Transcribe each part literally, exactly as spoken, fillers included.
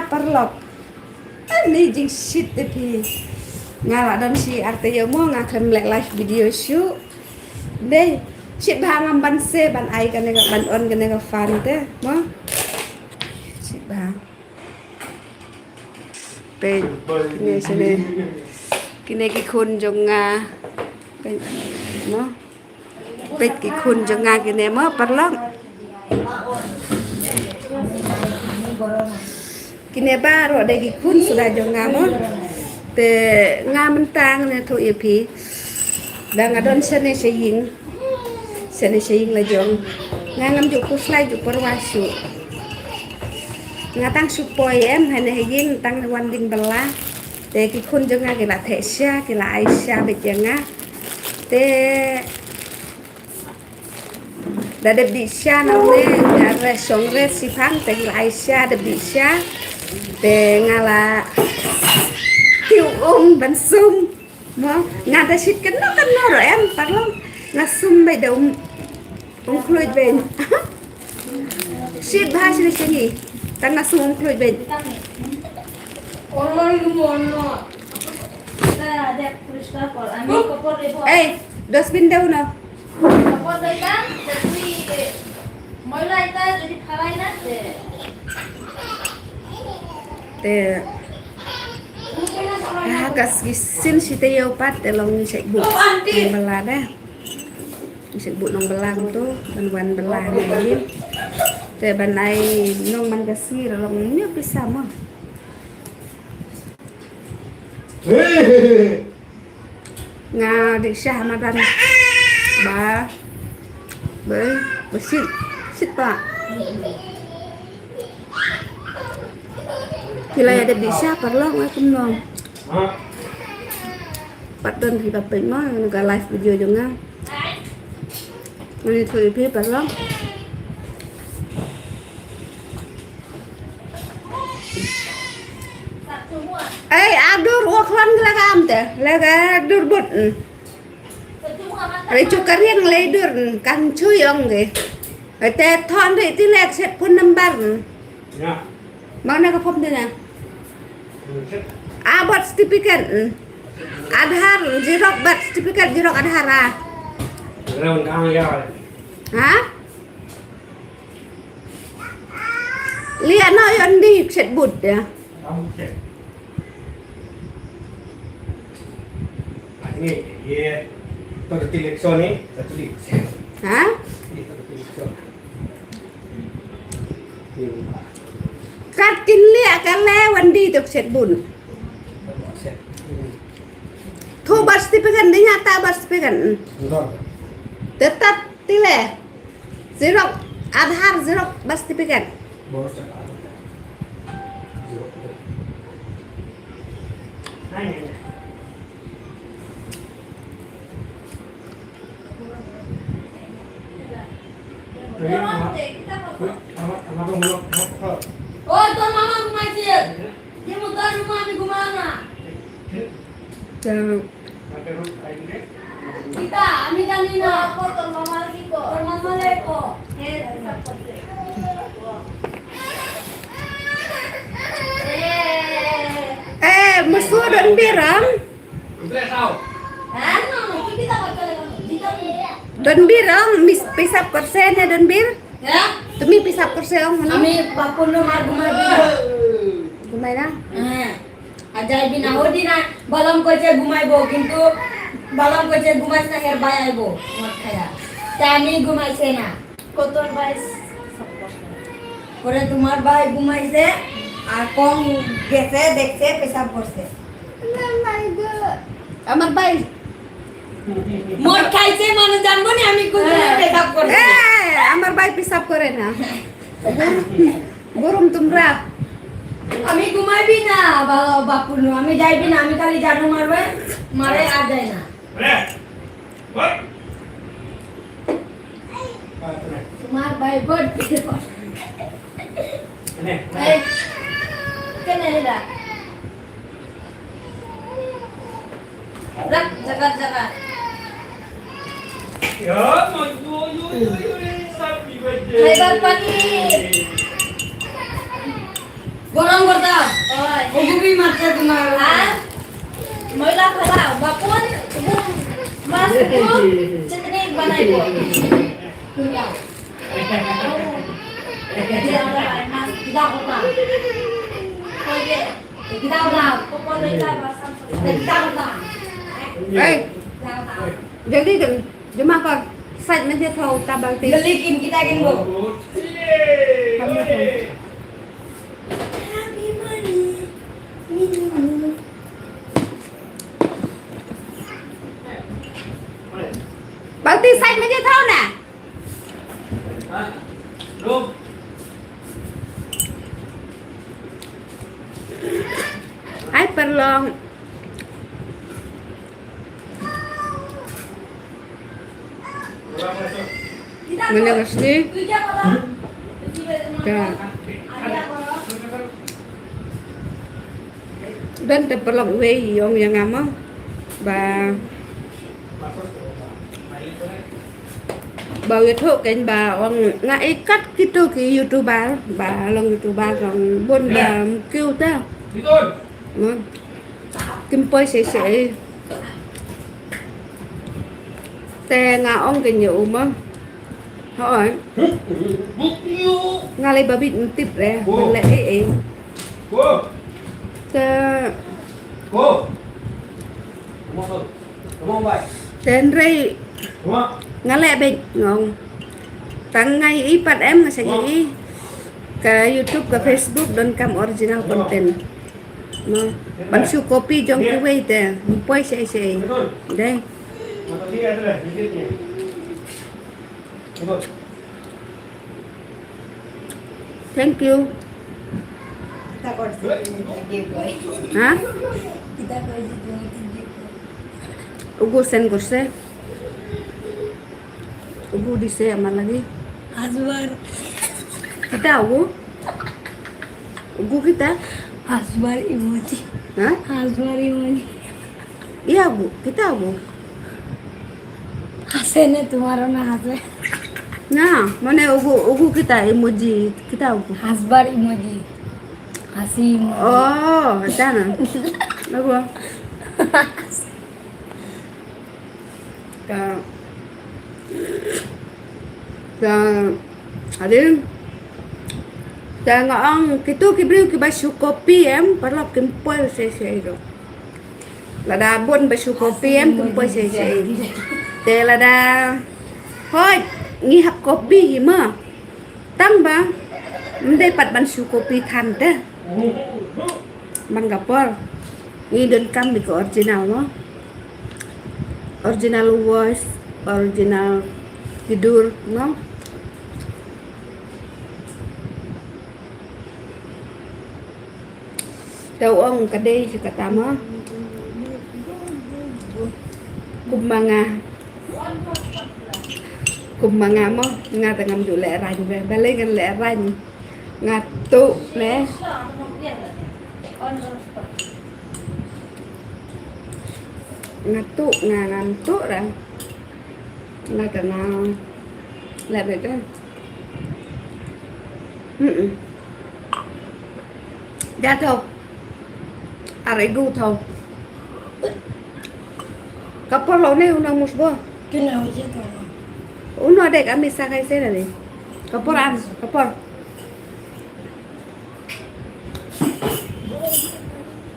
paralok. Ani jingshit te phi. Nga la don shi ar taïew mo nga khlem leh live video shuh. Dei, shit bha ngam ban se ban ai kane ka, ban on kane ka fan te mo. Shit bha. Peit, kine shane. Kine ki khun jong nga. Peit, mo. Peit ki khun jong nga kine mo, paralok. Kine baroh dei ki khun suda jong nga mo. Te nga mynta ngan ïathuh ïa phi. Da nga don shane sha ïing. Shane sha ïing la jong. Nga ngam ju khuslai ju pyrwa shuh. Nga tang shu poi em, hane ha ïing tang wan ding bylla. Te ki khun jong nga ki la theh sha, ki la ai sha beit ïa nga. Te da dep dih sha na une, nga re shong re shiphang, te ki la ai sha, dep dih sha. Te nga la tiew um ban sum. Mo, nga da shit kynnoh kynnoh ruh em, paralok. Nga sum beit da um, um khluit beit. Shit bha shini shini. Tang nga sum um khluit beit. Ei, dustbin da uno. Te, ah, ka shisien shi taïew pat te long ngi shait buh nongbylla de. Ngi shait buh nongbylla kumto ban wan bylla ngi. Te ban ai nong man ka sngi ruh long hynñiew pisa mo. Nga dih sha ha madan. Ba. Ba. Ba shit. Shit pa. Ki la ïa dep dih sha paralok nga kumno. Pat don ri ba peit mo, nga live video jong nga. Ngan ïathuh ïa phi paralok. Ei, adur wa khlan la kam te. La ka dur but. Ei, chu ka riang le dur kan chu yong ge. Ei, te thon ri ti lek set phone number. Ya. Mang na ka phone te na. A birth certificate. Aadhaar, xerox birth certificate, xerox Aadhaar a. Ha? Liah noh ïa undi set but ïa. Ha? Kat kin liah ka le wan di tok set bun. Thu birth certificate di nyata birth certificate. Tetap tile. Xerox, Aadhaar, xerox birth certificate. Oi, tor mama gumai sih. Dia mau taruh mami gumana? Kita, ami jani na. Tor mama lagi ko. Tor mama lagi ko. Eh, mesur dan biram. Don bir ong, mis pisap kursi ne don bir. Ya? Tumi pisap kursi ong, no? Ami bapun no mar gumai bina. Gumai na? Eh. Ajai bina hodi na, balam ko je gumai bo, kintu balam ko je gumai sna her bai ai bo. Mat khaya. Tami gumai sena. Kotor bai. Pore tumar bai gumai se, a kong gese, dekse, pesap korse. Amar bai. Mor khaise manu janbo ni ami kun pesap kore. Eh, amar bai pesap kore na. Burum tumra. Ami gumai bina, ba-, bapun, ami jai bina, ami kali janu marwe, mare ar jai na. Tumar bai bod. Eh, kene da. Rak, jaga, jaga. Hai, Bapani. গরম করতা। ওই। ওগুবি মারতে তোমার। আর ময়লা ফেলা, বাপন, এবং মাছ, এবং চিকনি বানাইব। ए, जल्दी कर, जमा कर, साइड में दे थो, उता बाल्टी। जल्दी किन, किता किन वो। हम लोग को। बाल्टी साइड में दे थो ना। Ai parlong. Mana mesti? Ka. Don te parlok wei ïong ïa nga mo. Ba. Ba u ïathuh kein ba ong nga ikat kito ki YouTuber, ba long YouTuber long bun ba kiew ta. Mo. Kim poi sei sei. Te nga ong kein ïa u mo. Hooid. Nga lei ba bit ym tip re. Nga lei eh eh. Te. Te hynrei nga leh beit nga ong. Tang nga ïohi pat em nga sa ïohi. Ka YouTube ka Facebook donkam original content. No. Ban shu copy jong kiwei te. Ym poi sei sei. Dei. Thank you. Ha? Ugu sen kurse. Ugu di se ama lagi. Azwar. Kita ugu? Ugu kita? Azwar emoji. Ha? Azwar emoji. Iya, Bu. Kita, Bu. Hase ne tumhara na hase. Na, mane ugu, ugu kita emoji, kita ugu. Hasbar emoji. Hasi emoji. Oh, sana. Ugu. Ka. Ka. Adin. Ka nga ong, kito ki briew kiba shu copy em, paralok kim poi sei sei ruh. Lada bun ba shu copy em, kim poi sei sei. Te lada. Hooid, ngi hap copy hi ma. Tang ba. Ym dei pat ban shu copy than te. Man ka por. Ngi donkam ïa ka original mo. Original voice, original ki dur mo. Te u ong ka dei sha kata mo. Kumba nga. Kumba nga mo, nga te ngam ju lehraiñ be. Balei ngan lehraiñ. Nga tuh ne. Nga tuh, nga ngam tuh ra. Nga te nga leh beit re. Mm-mm. Ja thaw. Ar igu thaw. Ka por lo ne uno mus bo. Kena uji thaw. Uno dek ami sa kai sena ne. Ka por am, ka por.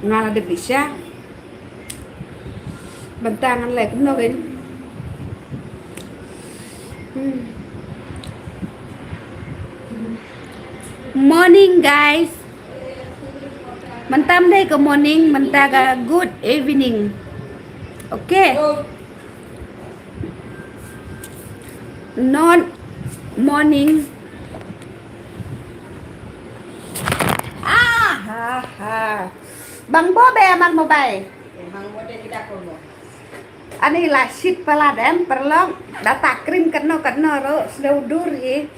Nga la dep bisa. Bynta ngan leh kumno kein. Hmm. Morning, guys. Mynta ym dei ka morning, mynta ka good evening. Okay. Not morning. Ah, ha, ha. Bang bo be amar mobile. Ani la shit palat em, paralok, da ta cream katno katno ruh, sdang dur hi.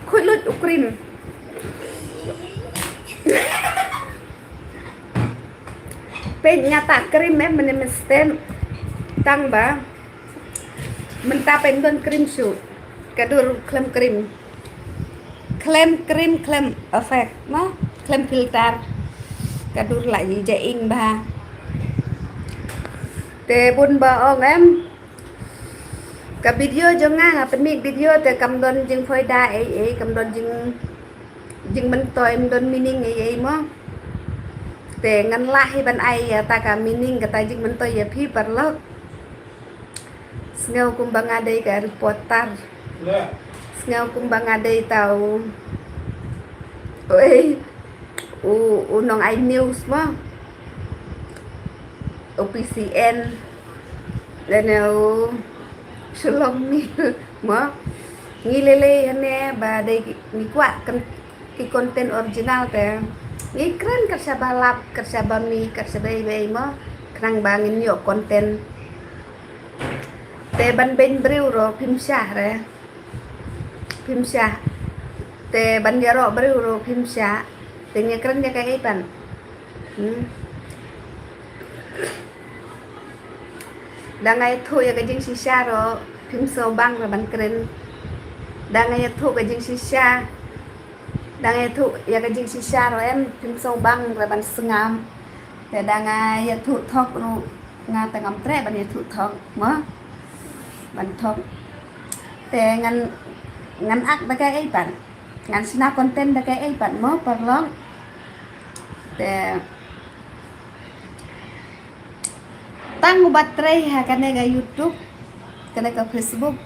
Khuid lut u cream. Peit nga ta cream em, mynne mynstep. Tang ba. Mynta peit don cream shuh. Ka dur khlem cream. Khlem cream, khlem effect, mo? khlem filter. Ka dur la ïa ja ing bha. Te bun ba ong em. Ka video jong nga, nga pynmih video te kam don jingphoida ei ei, kam don jing, jingmyntoi, ym don meaning ei ei mo. Te ngan lah hi ban ai ïa ta ka meaning kata jingmyntoi ïa phi paralok. Sngew kumba nga dei ka reporter. Sngew kumba nga dei tau. Oi. U, u nong ai news mo. U P C N. Lane u Shillong Mail mo. Ngi lei lei hangne ba dei ngi kwah kan ki content original te. Ngi kren kat shaba lap, kat shaba mih, kat shaba ei ei mo. Khnang ba ngin ïoh content. Te ban beiñ briew ruh phim shah re. Phim shah. Te ban ïaroh briew ruh phim shah. Te ngi kren ïa kaei pat. Hmm. Da nga ïathuh ïa ka jingshisha ruh phim sngewbang re ban kren. Da nga ïathuh ka jingshisha. Da nga ïathuh ïa ka jingshisha ruh em phim sngewbang re ban sngap. Te da nga ïathuh thok ruh nga te ngam treh ban ïathuh thok mo. Ban thok. Te ngan, ngan ak da kaei pat. Ngan shna content da kaei pat mo paralok. Te tang uba trei ha kane ka YouTube, kane ka Facebook,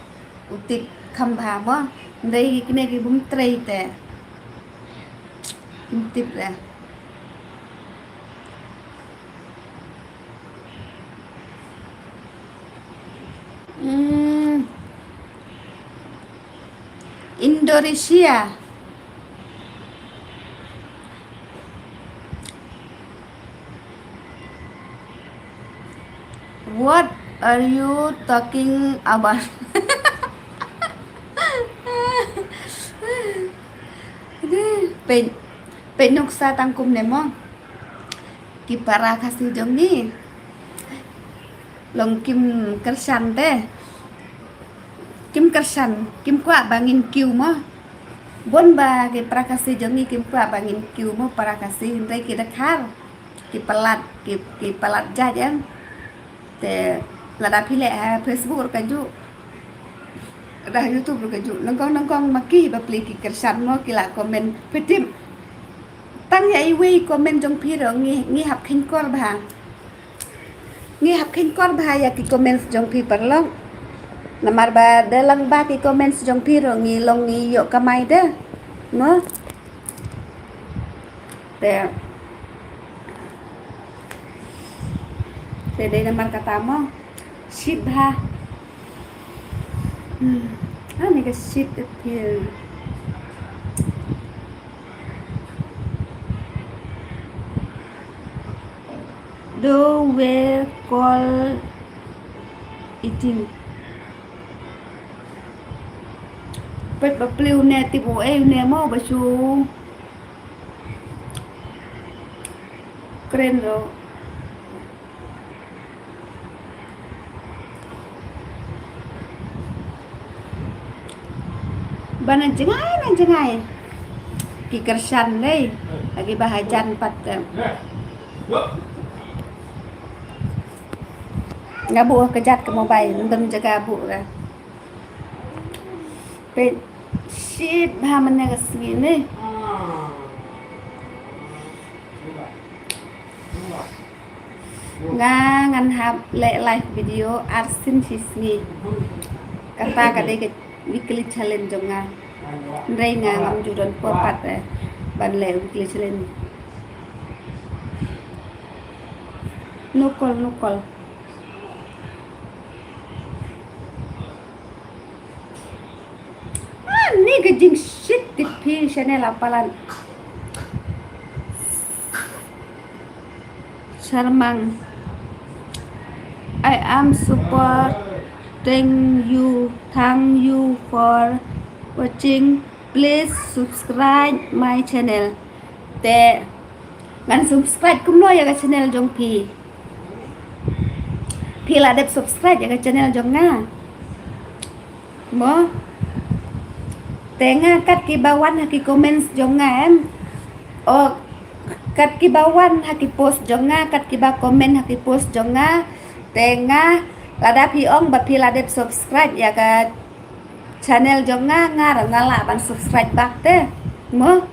u tip kham bha mo. Hynrei kine ki bym trei te. Ym tip re. Hmm. Indonesia. What are you talking about? Peit, peit nuksa tang kumne mo. Ki para Khasi jong ngi. Long kim kyrshan te. Kim kyrshan, kim kwah ba ngin kiew mo. Bun ba ki para Khasi jong ngi kim kwah ba ngin kiew mo para Khasi, hynrei ki dkhar. Ki palat, ki, ki palat jait em. Te lada phi leh ha Facebook ruh kajuh. Lada ha YouTube ruh kajuh. Nyngkong nyngkong ma ki bapli ki kyrshan mo ki la comment. Phi tip. Tang ïa iwei comment jong phi ruh ngi, ngi hap kheiñkor bha. Ngi hap kheiñkor bha ïa ki comments jong phi paralok. Namar ba da lang ba ki comments jong phi ruh ngi long ngi ïoh kamai de. Mo. Te. Te dei namar kata mo. Shit bha. Hmm. Ani ka shit appeal. Do we call eating? Peit ba plie une tip u ei une mo ba shu kren ruh. Ba na jngai na jngai ki kyrshan dei ha kiba hajan pat. Nga buh ha ka jaka mobile, ym don jaka buh ka. Peit shit bha mynne ka sngi ne. Nga ngan hap leh live video arsien shi sngi. Kata ka dei ka weekly challenge jong nga. Hynrei nga ngam ju don por pat eh ban leh weekly challenge. No call, no call. Ah, ni ka jingshit tip phi shane la palat. Sharmang. I am supporting you. Thank you for watching. Please subscribe my channel. Te ngan subscribe kumno ïa ka channel jong phi? Phi la dep subscribe ïa ka channel jong nga? Mo. Te nga kat kiba wan ha ki comments jong nga em. O, Kat kiba wan ha ki post jong nga, kat kiba comment ha ki post jong nga, te nga, lada phi ong ba phi la dep subscribe ïa ka channel jong nga, nga ruh nga lah ban subscribe back te. Mo?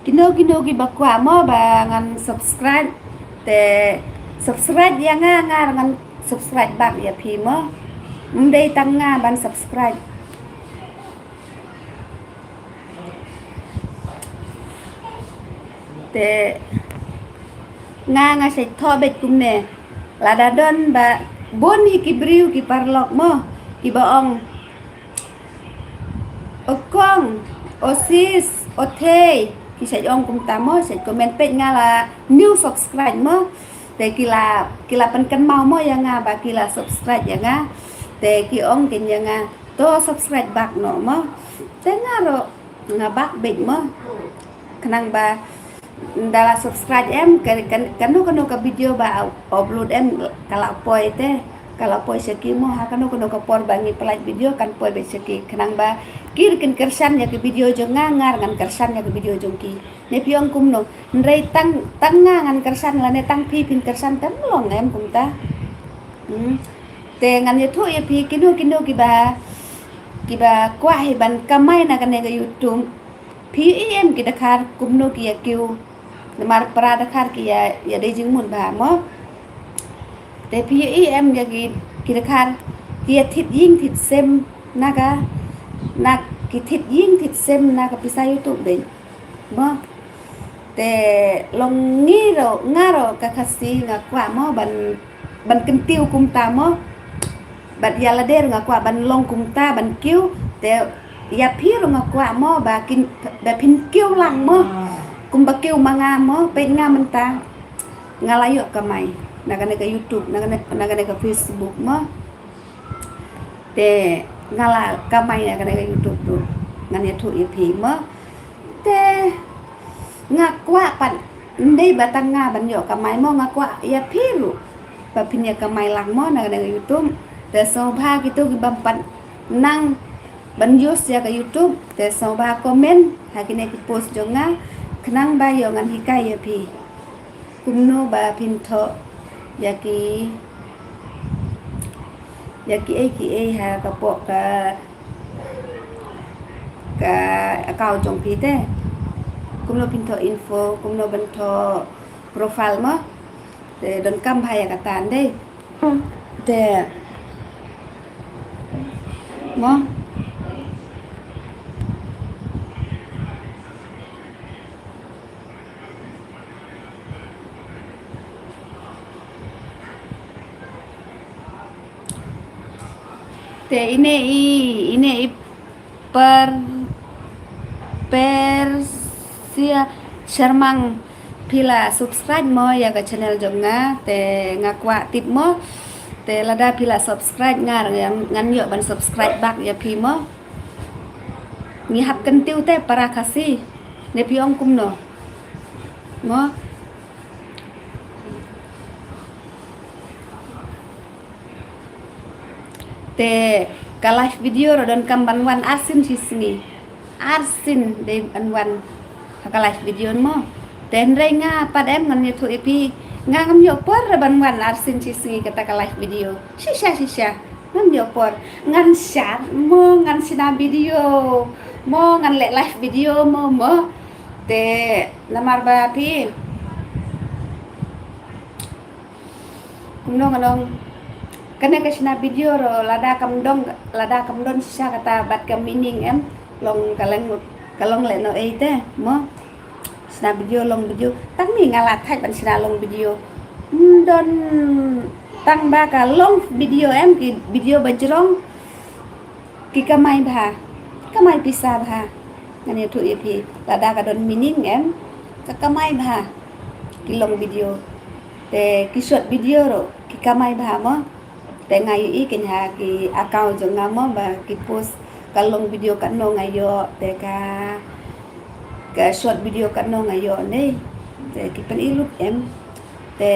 Kino kino kiba kwah mo ba ngan subscribe, te subscribe ïa nga, nga ruh ngan subscribe back ïa phi mo. Ym dei tang nga ban subscribe. Te nga, nga shait thoh beit kumne. Lada don ba bun hi ki briew ki paralok mo, kiba ong, "O kong, o sis, o thei," ki shait ong kumta mo, shait comment peit, nga la new subscribe mo. Te ki la, ki la pynkynmaw mo ïa nga ba ki la subscribe ïa nga. Te ki ong kin ïa nga, "To subscribe back noh mo." Te nga ruh nga back beit mo. Khnang ba ynda la subscribe em, ka, ka, kano kano ka video ba upload em, ka la poi te, ka la poi sha ki mo, ha kano kano ka por ba ngi pyllait video kan poi beit sha ki. Khnang ba ki ruh kin kyrshan ïa ka video jong nga, nga ruh ngan kyrshan ïa ka video jong ki. Ne phi ong kumno? Hynrei tang, tang nga ngan kyrshan lane tang phi phin kyrshan, te ym long em kumta. Hmm. Te ngan ïathuh ïa phi kino kino kiba, kiba kwah hi ban kamai na kane ka YouTube. Phi ïohi em ki dkhar kumno ki ïa kiew. Namar para dkhar ki ïa, ïa dei jingmut bha mo. Te phi ïohi em ïa ki, ki dkhar ki ïa thied ïing thied sem na ka, na ki thied ïing thied sem na ka pisa YouTube beit. Mo. Te long ngi ruh, nga ruh ka Khasi nga kwah mo ban, ban kyntiew kumta mo. Bad ïa lade ruh nga kwah ban long kumta ban kiew. Te ïa phi ruh nga kwah mo ba kin, ba phin kiew lang mo. Kumba kiew ma nga mo, peit nga mynta. Nga la ïoh kamai na kane ka YouTube, na kane, na kane ka Facebook mo. Te nga la kamai ïa kane ka YouTube ruh. Ngan ïathuh ïa phi mo. Te nga kwah pat, ym dei ba tang nga ban ïoh kamai mo, nga kwah ïa phi ruh ba phin ïa kamai lang mo na kane ka YouTube. Te sngewbha kito ki bym pat nang ban use ïa ka YouTube, te sngewbha comment ha kine ki post jong nga, khnang ba ïoh ngan hikai ïa phi. Kumno ba phin thoh ïa ki, ïa kiei kiei ha ka poh ka, ka account jong phi te. Kumno phin thoh info, kumno ban thoh profile mo. Te donkam bha ïa kata dei. Te mo. Te ine i, ine i per, Persia Sharmang, phi la subscribe mo ïa ka channel jong nga, te nga kwah tip mo. Te lada phi la subscribe nga, ngan, ngan ïoh ban subscribe back ïa phi mo. Ngi hap kyntiew te para Khasi. Ne phi ong kumno? Mo. Te ka live video ruh donkam ban wan arsien shi sngi. Arsien dei ban wan ha ka live video mo. Te hynrei nga pat em ngan ïathuh ïa phi. Nga ngam ïoh por ruh ban wan arsien shi sngi kata ka live video. Shisha, shisha. Ngam ïoh por. Ngan share mo, ngan shna video mo, ngan leh live video mo, mo. Te namar ba phi. Kumno ngan ong. Kane ka shna video ruh lada kam dong, lada kam don shisha kata bad ka meaning em. Long ka long, ka long lehnohei te mo. Shna video, long video. Tang ni nga la thait ban shna long video. Ym don tang ba ka long video em, ki video ba jrong. Ki kamai bha, kamai pisa bha. Ngan ïathuh ïa phi, lada ka don meaning em, ka kamai bha. Ki long video. Te ki short video ruh ki kamai bha mo. Te nga ïohi kein ha ki account jong nga mo ba ki post ka long video katno nga ïoh, te ka, ka short video katno nga ïoh ne. Te ki pyni lut em. Te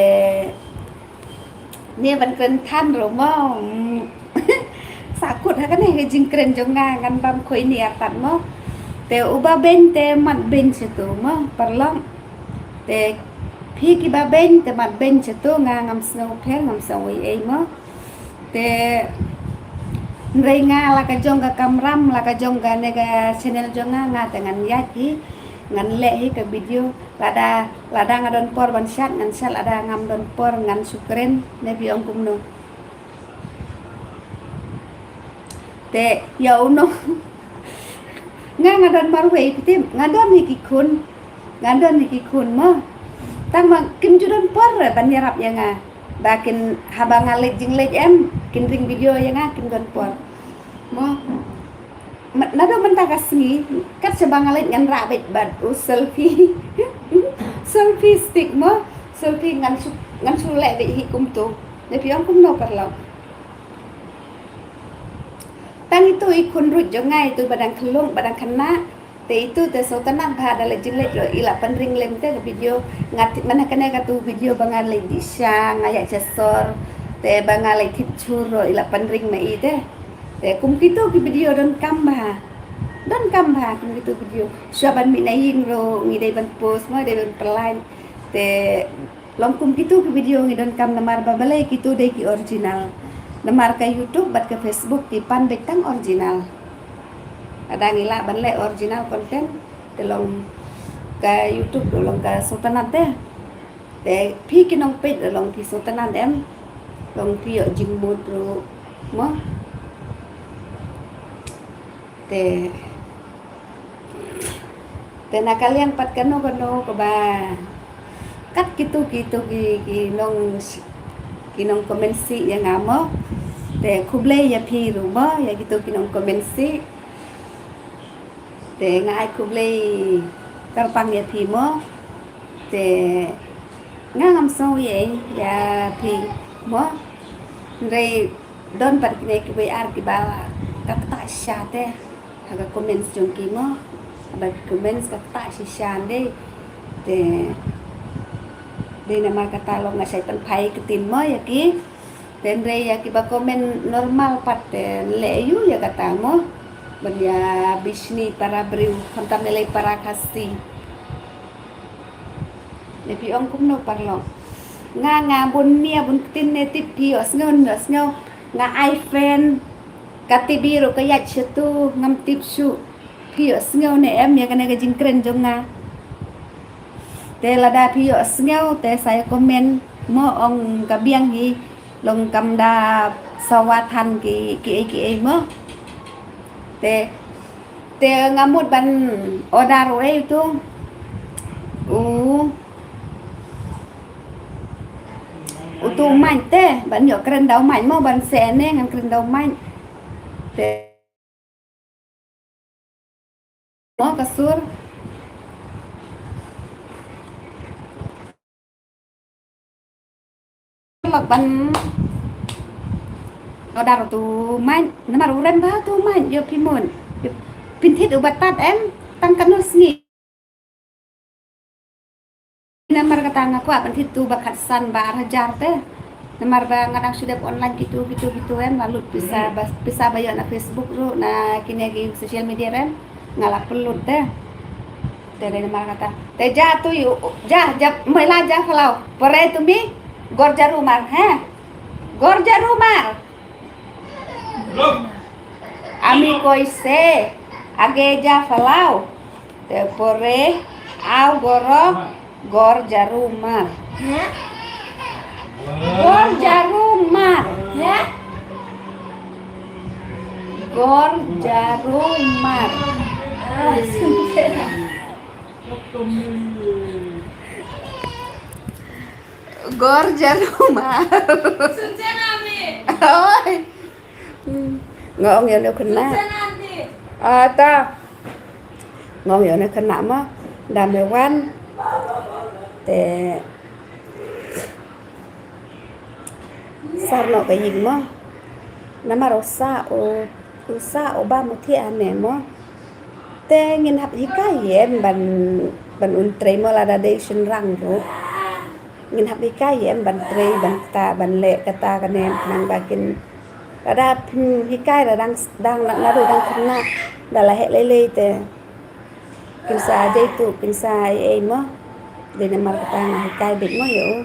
ne ban kren than ruh mo. Sa kut ha kane ka jingkren jong nga, ngan bam khoi ni artat mo. Te uba beiñ te mat beiñ shatu mo, paralok. Te phi kiba beiñ te mat beiñ shatu, nga ngam sngew pher, ngam sngew ei ei mo. Te hynrei nga la ka jong ka kamram, la ka jong kane ka channel jong nga, nga te ngan ïaid hi, ngan leh hi ka video. Lada, lada nga don por ban shad, ngan shad, lada ngam don por, ngan shu kren, ne phi ong kumno. Te ïa uno. Nga, nga don marwei, phi tip, nga don hi ki khun. Nga don hi ki khun mo. Tang ma kim ju don por re ban ïarap ïa nga. Ba kin, haba nga leit jingleit em, kin ring video ïa nga, kim don por. Mo. Ma-, naduh mynta ka sngi, kat shaba nga leit ngan rah beit bad u selfie. Selfie stick mo. Selfie ngan shu, ngan shu leh beit hi kumto. Ne phi ong kumno, paralok. Tang itu i khun ruh jong nga, itu ba dang khyllung, ba dang khynnah. Te itu te sngewtynnat bha, da leit jingleit ruh i la pynring lem te ka video. Nga tip, mane kane katu video ba nga leit dih sha, nga ïaid sha sor. Te ba nga leit thip jhur ruh i la pynring ma i te. Te kum kitu ki video donkam bha. Donkam bha kum kitu video. Shuwa ban mih na ïing ruh ngi dei ban post mo, dei ban pynlait. Te long kum kitu ki video ngi donkam, namar ba balei kitu dei ki original. Namar ka YouTube bad ka Facebook ki pan beit tang original. Lada ngi lah ban leh original content, te long ka YouTube ruh long ka sngewtynnat te. Te phi ki nongpeit ruh long phi sngewtynnat em. Long phi ïoh jingmut ruh mo. Te, te na ka liang pat kano kano kaba kat kitu, kitu ki, ki nong, ki nong comment sih ïa nga mo. Te khublei ïa phi ruh mo, ïa kitu ki nong comment sih. Te nga ai khublei kyrpang ïa phi mo. Te nga ngam sngew ei ei ïa phi mo. Hynrei don pat kine kiwei ar kiba ka ktah shisha te ha ka comments jong ki mo. Haba ki comments ka ktah shisha ndei. Te dei namar kata long nga shait pynphai ktien mo ïa ki. Te hynrei ïa kiba comment normal pat te leh aïu ïa kata mo. Ban ïa bishni para briew, khamtam ne lei para Khasi. Ne phi ong kumno paralok. Nga, nga bun mia bun ktien ne tip, phi ïohsngew ne ym ïohsngew. Nga ai fan. Ka TV ruh ka ïaid shatu, ngam tip shuh. Phi ïohsngew ne em ïa kane ka jingkren jong nga. Te lada phi ïohsngew te sa ïa comment mo, ong ka biang hi, long kam da sawa than ki, kiei kiei mo. Te, te nga mut ban order u ei utu. U, utu u mic te, ban ïoh kren da u mic mo, ban seh ne ngan kren da u mic. Te mo ka sur. Lok ban order utu u mic, namar u rem bha utu u mic, ïoh phi mut. Phin thied u batat em, tang kano sngi. Namar kata nga kwah ban thied utu ba khatsan ba ar hajar te. Namar ba nga dang shu dep online kitu, kitu, kitu em, nga lut pisa ba, pisa ba ïoh na Facebook ruh, na kine ki social media em, nga la pynlut te. Te dei namar kata. Te ja tu ïu, ja, ja, mela ja phalau. Pore tumi, gor jaru mar, he? Gor jaru mar. Ami koise, age ja phalau. Te pore, au goro, gor jaru mar. He? Gor jaru mar. He? Gor jaru mar. Ah, gor jaru mar. Oi. Hmm. Nga ong ïa u khynnah. Ata. Nga ong ïa u khynnah ma. Da me wan. Te sar noh ka ïing mo. Namar u sah u, u sah u bam u thiah hangne mo. Te ngin hap hikai ïa em ban, ban un trei mo lada dei shynrang ruh. Ngin hap hikai ïa em ban trei ban kata ban leh kata kane nang ba kin. Lada phin hikai lada dang, dang, naduh dang khynnah da la heh lei lei te. Kin sa jai tu, kin sa ei ei mo. Dei namar kata nga hikai bit mo ïa u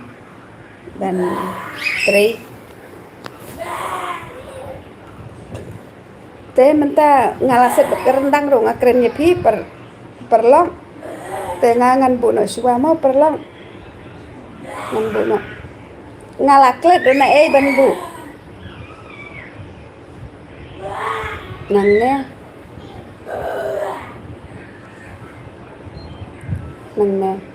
ban trei. Te mynta nga la set bad ka ryndang ruh nga kren ïa phi par paralok. Te nga ngan buh noh shuwa mo paralok. Ngan buh noh. Nga la klet ruh na ei ban buh. Nangne. Nangne.